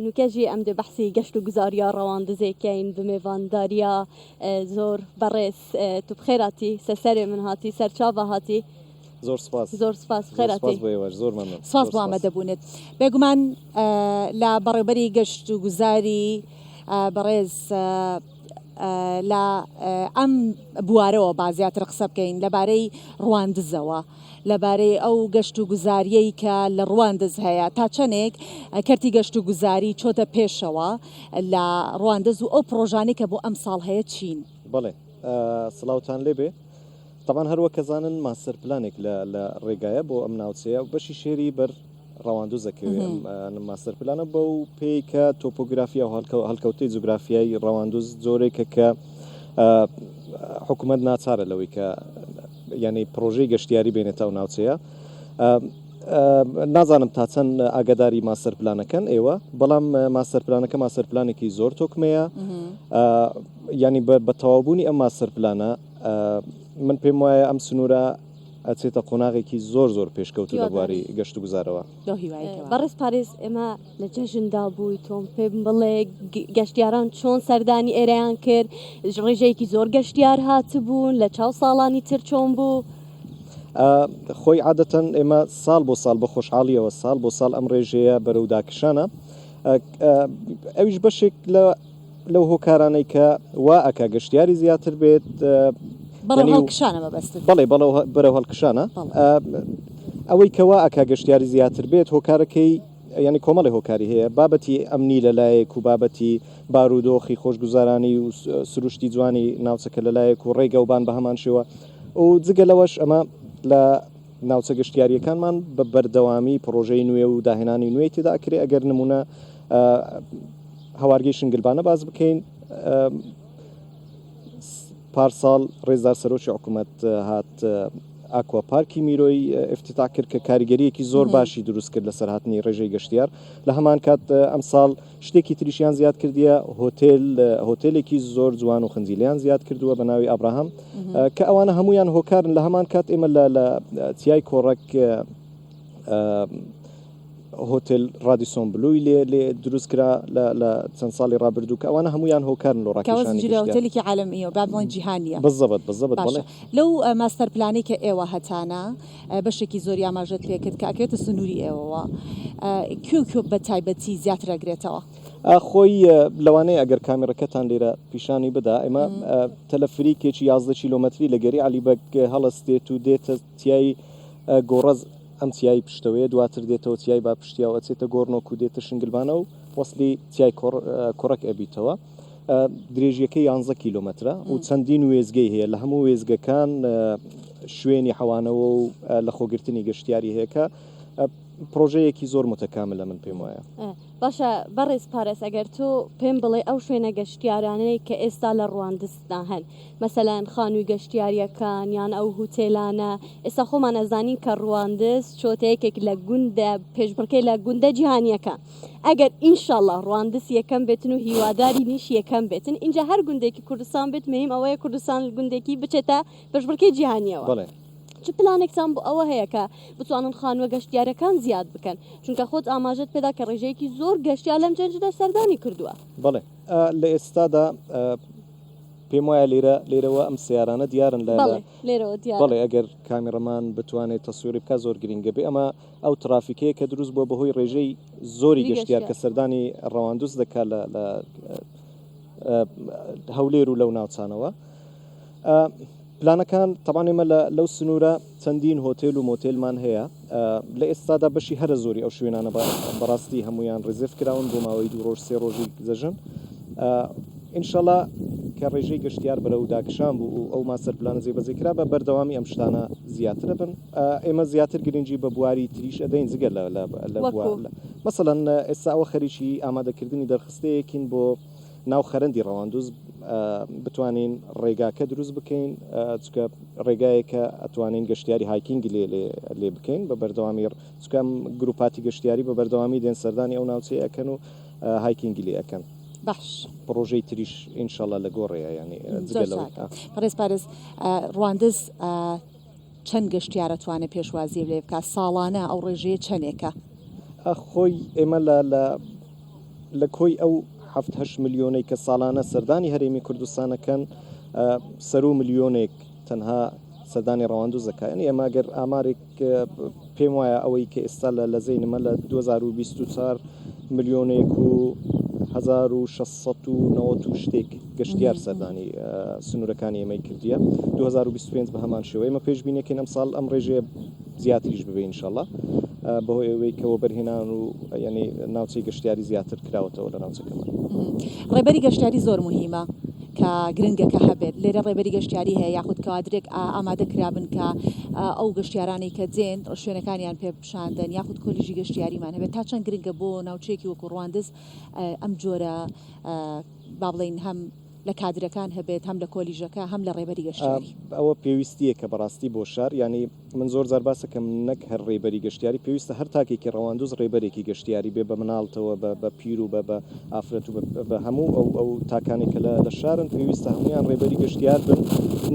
نوکە ژی ئەم دێ بەحسی گەشت و گوزاریا ڕەواندزێ کەین bi mêvandariya زۆر بەڕێز تو بخێراتی سەسەرێ من هاتی سەرچاوە هاتی. زۆر سپاس. زۆر سپاس بخێراتی. زۆر سپاس بۆ ئێوەش زۆر مەمنون. سپاس بۆ ئامادەبوونت. بێگومان لە بەڕێوبەری گەشت و گوزاری بەڕێز لە ئەم بوارەوە با زیاتر قسە بکەین لەبارەی ڕواندزەوە. لەبارەی ئەو گەشت و گوزاریەی کە لە ڕواندز هەیە تا چەندێک کەرتی گەشت و گوزاری چۆتە پێشەوە لە ڕواندز و ئەو پڕۆژانەی کە بۆ ئەمساڵ هەیە چین؟ بەڵێ سڵاوتان لێبێ تەبان هەروەک کەزانن ماستەر پلانێک لە لە ڕێگایە بۆ ئەم ناوچەیە بەشی شێری بەر ڕەواندوز ئەکەوێ ئەم ماستەر پلانە بەو پێی کە تۆپۆگرافیا و هەڵکەوتەی جوگرافیای ڕەواندوز جۆرێکە کە حکوومەت ناچارە لەوەی کە یعنی پرۆژەی گەشتیاری بێنێتە ئەو ناوچەیە نازانم تا چەند ئاگاداری ماستەر پلانەکەن ئێوە بەڵام ماستەر پلانەکە ماستەر پلانێکی زۆر تۆکمەیە ینی بە تەواوبوونی ئەم ماستەر پلانە من پێم وایە ئەم سنوورە ئەچێتە قۆناغێکی زۆر زۆر پێشکەوتوو لە بواری گەشتوگوزارەوە. بەڕێز پارێز ئێمە لە جەژندا بووی تۆم پێم بڵێ گەشتیاران چۆن سەردانی ئێرەیان کرد ڕێژەیەکی زۆر گەشتیار هاتبوون لە چاو ساڵانی تر چۆن بوو؟ خۆی عادەتەن ئێمە ساڵ بۆ ساڵ بە خۆشحاڵیەوە ساڵ بۆ ساڵ ئەم ڕێژەیە بەرەو داکشانە ئەویش بەشێک لە لەو هۆکارانەی کە وا ئەکا گەشتیاری زیاتر بێت بەڵێ هەڵکشانە مەبەستت بەڵێ بەرەو هەڵکشانە ئەوەی کە وا ئەکا گەشتیاری زیاتر بێت هۆکارەکەی یعنی کۆمەڵی هۆکاری هەیە بابەتی ئەمنی لەلایەک و بابەتی بارودۆخی خۆشگوزارانی و سروشتی جوانی ناوچەکە لەلایەک و ڕێگەوبان بە هەمان شێوە و جگە لەوەش ئەمە لە ناوچە گەشتیارییەکانمان بە بەردەوامی پڕۆژەی نوێ و داهێنانی نوێی تێدا ئەکرێ ئەگەر نمونە هەوارگەی شنگلبانە باس بکەین پارساڵ ڕێزدار سەرۆکی حکوومەت هات ئاکوا پارکی میرۆی افتتاح کرد کە کاریگەریەکی زۆر باشی دروست کرد لەسەر هاتنی ڕێژەی گەشتیار لە هەمان کات ئەمساڵ شتێکی تریشیان زیاد کردیە هۆتێل هۆتێلێکی زۆر جوان و خنجیلیان زیاد کردووە بە ناوی ئابراهام کە ئەوانە هەمویان هۆکارن لە هەمان کات ئێمە لە لە چیای کۆڕەک هۆتێل ڕادیسۆن بلوی لێ لێ دروست کرا لە لە چەند ساڵی ڕابردوو کە ئەوانە هەمویان هۆکارن لۆ ڕاکێشانی گەشتیار. هۆتێلێکی عالەمیە و با بڵێین جیهانیە. بزەبت بزەبت بەڵێ. باشە لەو ماستەر پلانەی کە ئێوە هەتانە بەشێکی زۆری ئاماژەت پێکرد کە ئەکەوێتە سنووری ئێوەوە کوێ و کوێ بە تایبەتی زیاتر ئەگرێتەوە؟ خۆی لەوانەیە ئەگەر کامیڕەکەتان لێرە پیشانی بدا ئێمە تەلەفریکێکی 11 کیلۆمەتری لە گەری عەلی بەگ هەڵەستێت و دێتە چیای گۆڕەز ئەم چیای پشتەوەیە دواتر دێتەوە چیای باپشتیا و ئەچێتە گۆڕنۆک و دێتە شنگلبانە و وەسلی چیای کۆڕەک ئەبیتەوە. درێژیەکەی یانزە کیلۆمەترە و چەندین وێستگەی هەیە لە هەموو وێستگەکان شوێنی حەوانەوە و لەخۆگرتنی گەشتیاری هەیە کە پرۆژەیەکی زۆر متەکاملە من پێم وایە. باشە بەڕێز پارێز ئەگەر تۆ پێم بڵێ ئەو شوێنە گەشتیارانەی کە ئێستا لە ڕواندزدا هەن مەسەلەن خانووی گەشتیاریەکان یان ئەو هوتێلانە ئێستا خۆمان ئەزانین کە ڕواندز چۆتە یەکێک لە گوندە پێشبڕکێ لە گوندە جیهانیەکان ئەگەر ئینشاڵڵا ڕواندز یەکەم بێتن و هیوادارینیش یەکەم بێتن ئینجا هەر گوندێکی کوردستان بێت مهم ئەوەیە کوردستان گوندێکی بچێتە پێشبڕکێی جیهانیەوە. بەڵێ. چ پلانێکتان بۆ ئەوە هەیە کە بتوانن خانووە گەشتیارەکان زیاد بکەن چونکە خۆت ئاماژەت پێدا کە ڕێژەیەکی زۆر گەشتیار لەم جەژنەدا سەردانی کردووە؟ بەڵێ لە ئێستادا پێم وایە لێرە لێرەوە ئەم سیارانە دیارن لە بەڵێ لێرەوە دیارە. بەڵێ ئەگەر کامیڕەمان بتوانێت تەسویری بکات زۆر گرینگە بێ ئەمە ئەو ترافیکەیە کە دروست بووە بەهۆی ڕێژەی زۆری گەشتیار کە سەردانی ڕەواندوز دەکات لە لە هەولێر و لەو ناوچانەوە پلانەکان تەبان ئێمە لە لەو سنوورە چەندین هۆتێل و مۆتێلمان هەیە لە ئێستادا بەشی هەرە زۆری ئەو شوێنانە بەڕاستی هەمویان ڕیزێف کراون بۆ ماوەی دوو ڕۆژ سێ ڕۆژی جەژن ئینشەڵا کە ڕێژەی گەشتیار بەرەو داکشان بوو و ئەو ماستەر پلانە جێبەجێ کرا بە بەردەوامی ئەم شتانە زیاترە بن ئێمە زیاتر گرنگی بە بواری تریش ئەدەین جگە لە لە مەسەلەن ئێستا ئەوە خەریکی ئامادەکردنی دەرخستەیەکین بۆ ناو خەرەندی ڕەواندوز بتوانین ڕێگاکە دروست بکەین چکە ڕێگایەکە ئەتوانین گەشتیاری hiking ی لێ لێ بکەین بە بەردەوامی چکەم گروپاتی گەشتیاری بە بەردەوامی دێن سەردانی ئەو ناوچەیە ئەکەن و hiking ی لێ ئەکەن. باش. پڕۆژەی تریش ئینشەڵا لە گۆڕێیە یانی جگە لەوەی. بەڕێز پارێز ڕواندز چەند گەشتیار ئەتوانێ پێشوازی لێ بکات ساڵانە ئەو ڕێژەیە چەنێکە؟ خۆی ئێمە لە لە. لە کۆی ئەو حەفت هەشت ملیۆنەی کە ساڵانە سەردانی هەرێمی کوردستان ئەکەن سەروو ملیۆنێک تەنها سەردانی ڕەواندوز دەکا یانی ئێمە گەر ئامارێک پێم وایە ئەوەی کە ئێستا لە لە زەینمە لە 2024 ملیۆنێک و 1690 و شتێک گەشتیار سەردانی سنوورەکانی ئێمەی کردیە 2025 بە هەمان شێوە ئێمە پێشبینەکەین ئەمساڵ ئەم ڕێژەیە زیاتریش ببێ ئینشەڵا بەهۆی ئەوەی کە وەبەرهێنان و یعنی ناوچەی گەشتیاری زیاتر کراوەتەوە لە ناوچەکەمان. ڕێبەری گەشتیاری زۆر موهیمە کە گرنگە کە هەبێت لێرە ڕێبەری گەشتیاری هەیە یاخود کادرێک ئامادە کرابن کە ئەو گەشتیارانەی کە دێن شوێنەکانیان پێ پیشان دەن یاخود کۆلیژی گەشتیاریمان هەبێت تا چەند گرنگە بۆ ناوچەیەکی وەکو ڕواندز ئەم جۆرە با بڵێین هەم لە کادرەکان هەبێت هەم لە کۆلیژەکە هەم لە ڕێبەری گەشتیاری. ئەوە پێویستییەکە بەڕاستی بۆ شار یانی من زۆر جار باسەکەم نەک هەر ڕێبەری گەشتیاری پێویستە هەر تاکێکی ڕەواندوز ڕێبەرێکی گەشتیاری بێ بە مناڵتەوە بە بە پیر و بە بە ئافرەت و بە هەموو ئەو ئەو تاکانەی کە لە لە شارن پێویستە هەموویان ڕێبەری گەشتیار بن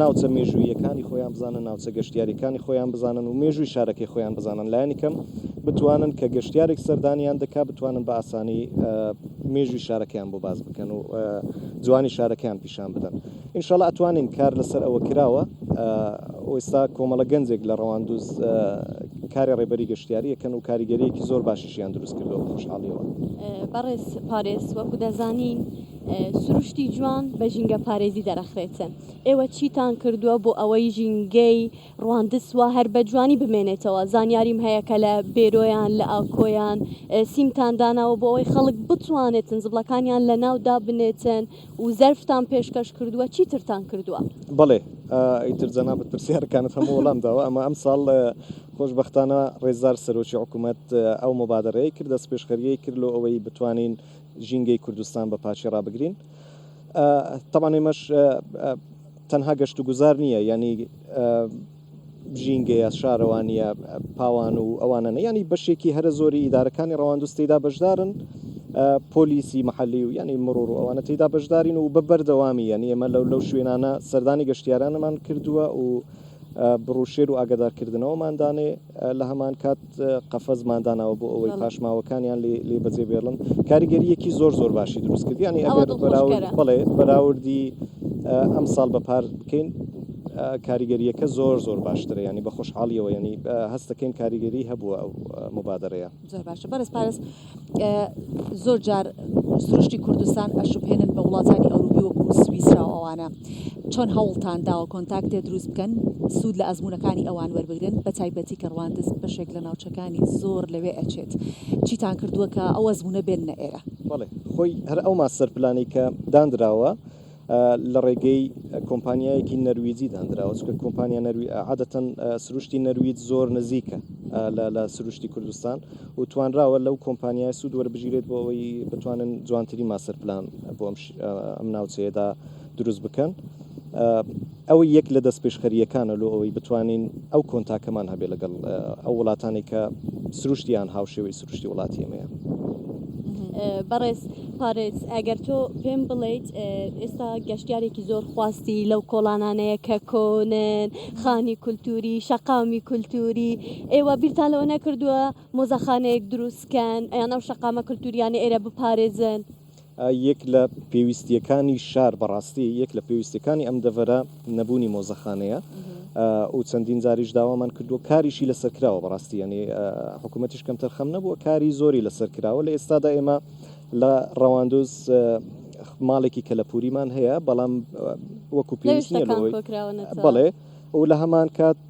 ناوچە مێژووییەکانی خۆیان بزانن ناوچە گەشتیاریەکانی خۆیان بزانن و مێژووی شارەکەی خۆیان بزانن لایەنی کەم بتوانن کە گەشتیارێک سەردانیان دەکا بتوانن بە ئاسانی مێژووی شارەکەیان بۆ باس بکەن و جوانی شارەکەیان پیشان بدەن ئینشاڵا ئەتوانین کار لەسەر ئەوە کراوە ئێستا کۆمەڵە گەنجێک لە ڕەواندوز کاری ڕێبەری گەشتیاری ئەکەن و کاریگەریەکی زۆر باشیشیان دروست کردووە بە خۆشحاڵیەوە. بەڕێز پارێز وەکو دەزانین سروشتی جوان بە ژینگە پارێزی دەرەخرێتن ئێوە چیتان کردووە بۆ ئەوەی ژینگەی ڕواندز وا هەر بە جوانی بمێنێتەوە زانیاریم هەیە کە لە بێرۆیان لە ئاکۆیان سیمتان داناوە بۆ ئەوەی خەڵک بتوانێتن زبڵەکانیان لە ناو دابنێتن و زەرفتان پێشکەش کردووە چیترتان کردووە؟ بەڵێ ئیتر جەنابت پرسیارەکانت هەموو وەڵام داوە ئەمە ئەمساڵ خۆشبەختانە ڕێزدار سەرۆکی حکوومەت ئەو مبادەرەیە کرد دەستپێشخەریەی کرد لۆ ئەوەی بتوانین ژینگەی کوردستان بە پاکی ڕابگرین تەبعەن ئێمەش تەنها گەشت و گوزار نییە یعنی ژینگەیە شارەوانیە پاوان و ئەوانە ینی بەشێکی هەرە زۆری ئیدارەکانی ڕەواندوز تێدا بەشدارن پۆلیسی محلی و ینی مڕۆر و ئەوانە تێدا بەشدارین و بە بەردەوامی یعنی ئێمە لەو لەو شوێنانە سەردانی گەشتیارانەمان کردووە و بڕوشێر و ئاگادارکردنەوەمان دانێ لە هەمان کات قەفەزمان داناوە بۆ ئەوەی پاشماوەکانیان لێ بەجێ بێڵن کاریگەریەکی زۆر زۆر باشی دروست کرد یانی ئەگەر بەڵێ بەراوردی ئەم ساڵ بە پار بکەین کاریگەریەکە زۆر زۆر باشترە ینی بە خۆشحاڵیەوە ینی هەستەکەین کاریگەری هەبووە ئەو مبادرەیە. زۆر باشە بەڕێز پارێز زۆر جار سروشتی کوردستان ئەشوبهێنن بە وڵاتانی ئەوروپی وەکو سویسرا و ئەوانە چۆن هەوڵتان داوە کۆنتاکتێ دروست بکەن سوود لە ئەزموونەکانی ئەوان وەربگرن بە تایبەتی کە ڕواندز بەشێک لە ناوچەکانی زۆر لەوێ ئەچێت چیتان کردووە کە ئەو ئەزموونە بێننە ئێرە؟ بەڵێ خۆی هەر ئەو ماستەر پلانەی کە داندراوە لە ڕێگەی کۆمپانیایەکی نەرویجی داندراوە چونکە کۆمپانیا نەروی عادەتەن سروشتی نەرویج زۆر نزیکە لە سروشتی کوردستان و توانراوە لەو کۆمپانیای سوود وەربگیرێت بۆ ئەوەی بتوانن جوانترین ماستەر پلان بۆ ئەم ناوچەیەدا دروست بکەن ئەوە یەک لە دەستپێشخەرییەکانە لۆ ئەوەی بتوانین ئەو کۆنتاکەمان هەبێ لەگەڵ ئەو وڵاتانەی کە سروشتیان هاوشێوەی سروشتی وڵاتی ئێمەیە. بەڕێز پارێز ئەگەر تۆ پێم بڵێیت ئێستا گەشتیارێکی زۆر خواستی لەو کۆڵانانەیە کە کۆنن خانی کولتوری شەقامی کولتوری ئێوە بیرتان لەوە نەکردووە مۆزەخانەیەک دروستکەن یان ئەو شەقامە کولتوریانە ئێرە بپارێزن؟ یەک لە پێویستییەکانی شار بەڕاستی یەک لە پێویستیەکانی ئەم دەڤەرە نەبوونی مۆزەخانەیە و چەندین جاریش داوامان کردووە کاریشی لەسەر کراوە بەڕاستی یعنی حکوومەتیش کەمتەرخەم نەبووە کاری زۆری لەسەر کراوە لە ئێستادا ئێمە لە ڕەواندوز ماڵێکی کەلەپوریمان هەیە بەڵام وەکو پێویست نییە لەوەی بەڵێ و لە هەمان کات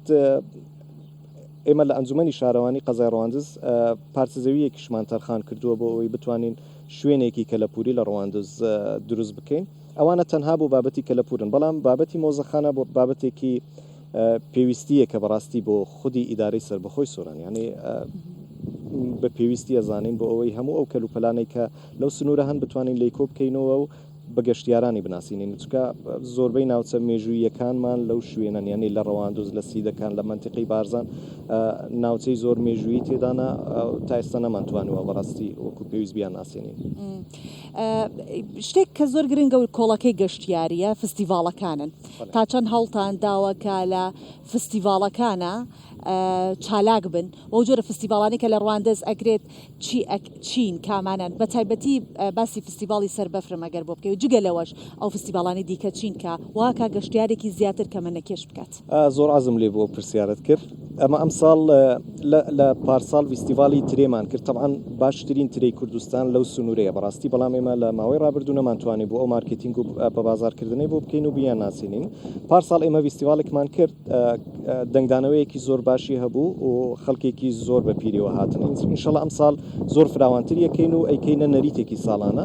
ئێمە لە ئەنجومەنی شارەوانی قەزای ڕەواندز پارچە زەوییەکیشمان تەرخان کردووە بۆ ئەوەی بتوانین شوێنێکی کەلەپووری لە ڕەواندز دروست بکەین. ئەوانە تەنها بۆ بابەتی کەلەپوورن، بەڵام بابەتی مۆزەخانە بۆ بابەتێکی پێویستییە کە بەڕاستی بۆ خودی ئیدارەی سەربەخۆی سۆران یانی بە پێویستی ئەزانین بۆ ئەوەی هەموو ئەو کەلوپەلانەی کە لەو سنوورە هەن بتوانین لێی کۆ بکەینەوە و بە گەشتیارانی بناسینین چونکە زۆربەی ناوچە مێژووییەکانمان لەو شوێنەن یانی لە ڕەواندوز لە سیدەکان لە مەنتیقەی بارزان ناوچەی زۆر مێژوویی تێدانە تا ئێستا نەمانتوانیوە بەڕاستی وەکو پێویست بیانناسێنین. شتێک کە زۆر گرنگە و کۆڵەکەی گەشتیارییە فستیڤاڵەکانن تا چەند هەوڵتان داوە کە لە فستیڤاڵەکانە. چالاک بن و ئەو جۆرە فستیڤاڵانەی کە لە ڕواندز ئەکرێت چی ئەک چین کامانەن بە تایبەتی باسی فستیڤاڵی سەر بەفرم ئەگەر بۆ بکەی و جگە لەوەش ئەو فستیڤاڵانەی دیکە چین کە واکا گەشتیارێکی زیاتر کەمەنەکێش بکات؟ زۆر عەزم لێ بوو ئەو پرسیارەت کرد ئەمە ئەمساڵ لە لە پارساڵ ڤیستیڤاڵی ترێمان کرد تەبعەن باشترین ترێی کوردستان لەو سنوورەیە بەڕاستی بەڵام ئێمە لە ماوەی ڕابردوو نەمانتوانی بوو ئەو مارکێتینگ و بە بازاڕکردنەی بۆ بکەین و بیانناسێنین پارساڵ ئێمە ڤیستیڤاڵێکمان کرد دەنگدانەوەیەکی زۆر باشی هەبوو و خەڵکێکی زۆر بە پیریەوە هاتن ئینشەڵا ئەمساڵ زۆر فراوانتر یەکەین و ئەیکەینە نەریتێکی ساڵانە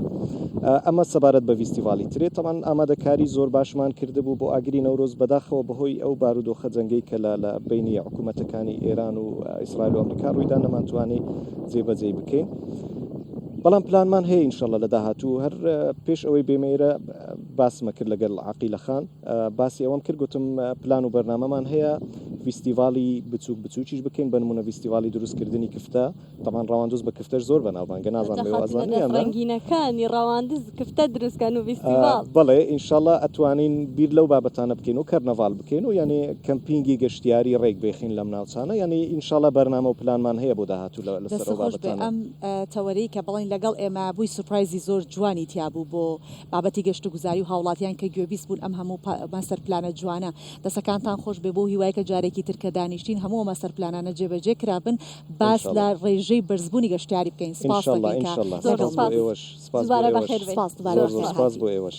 ئەمە سەبارەت بە ڤیستیڤاڵی ترێ تەبعەن ئامادەکاری زۆر باشمان کردبوو بۆ ئاگری نەورۆز بەداخەوە بەهۆی ئەو بارودۆخە جەنگەی کە لە لە بەینی حکوومەتەکانی ئێران و ئیسرائیل و ئەمریکا ڕوویدا نەمانتوانی جێبەجێی بکەین بەڵام پلانمان هەیە ئینشەڵا لە داهاتوو هەر پێش ئەوەی بێمە ئێرە باسمە کرد لەگەڵ عەقیلە خان باسی ئەوەم کرد گوتم پلان و بەرنامەمان هەیە ڤیستیڤاڵی بچووک بچووکیش بکەین بە نموونە ڤیستیڤاڵی دروستکردنی کفتە تەبعەن ڕەواندز بە کفتەش زۆر بەناوبانگە نازانم جا ئێوە خاتوونە ئەزانن دەست یان نا؟ ڕەنگینەکانی ڕەواندز کفتە دروست کەن و ڤیستیڤاڵ. بەڵێ ئینشاڵا ئەتوانین بیر لەو بابەتانە بکەین و کەرنەڤاڵ بکەین و یانی کەمپینگی گەشتیاری ڕێک بێخین لەم ناوچانە یانی ئینشاڵا بەرنامە و پلانمان هەیە بۆ داهاتوو لە لەسەر دەستت ئەو خۆش بێ بابەتانە. ئەم تەوەرەی کە بەڵێن لەگەڵ ئێمە بووی سورپرایزی زۆر جوانی تیا بوو بۆ بابەتی گەشتوگوزاری و هاوڵاتیان کە گوێبیست بوون ئەم هەموو ماستەر پلانە جوانە دەسەکانتان خۆش بێ بەو هیوای کە جارێکی تر کە دانیشتین هەموو ئەو ماستەر پلانانە جێبەجێ کرابن باس لە ئینشاڵا ڕێژەی بەرزبوونی گەشتیاری بکەین سپاس ئینشاڵا دەکەین کە ئینشاڵا زۆر سپاس لەگەڵمان بۆ سپاس ئێوەش سپاس بۆ دووبارە ئێوەش بەخێر بێی. سپاس دووبارە زۆر زۆر بەخێر سپاس هاتی. بۆ ئێوەش.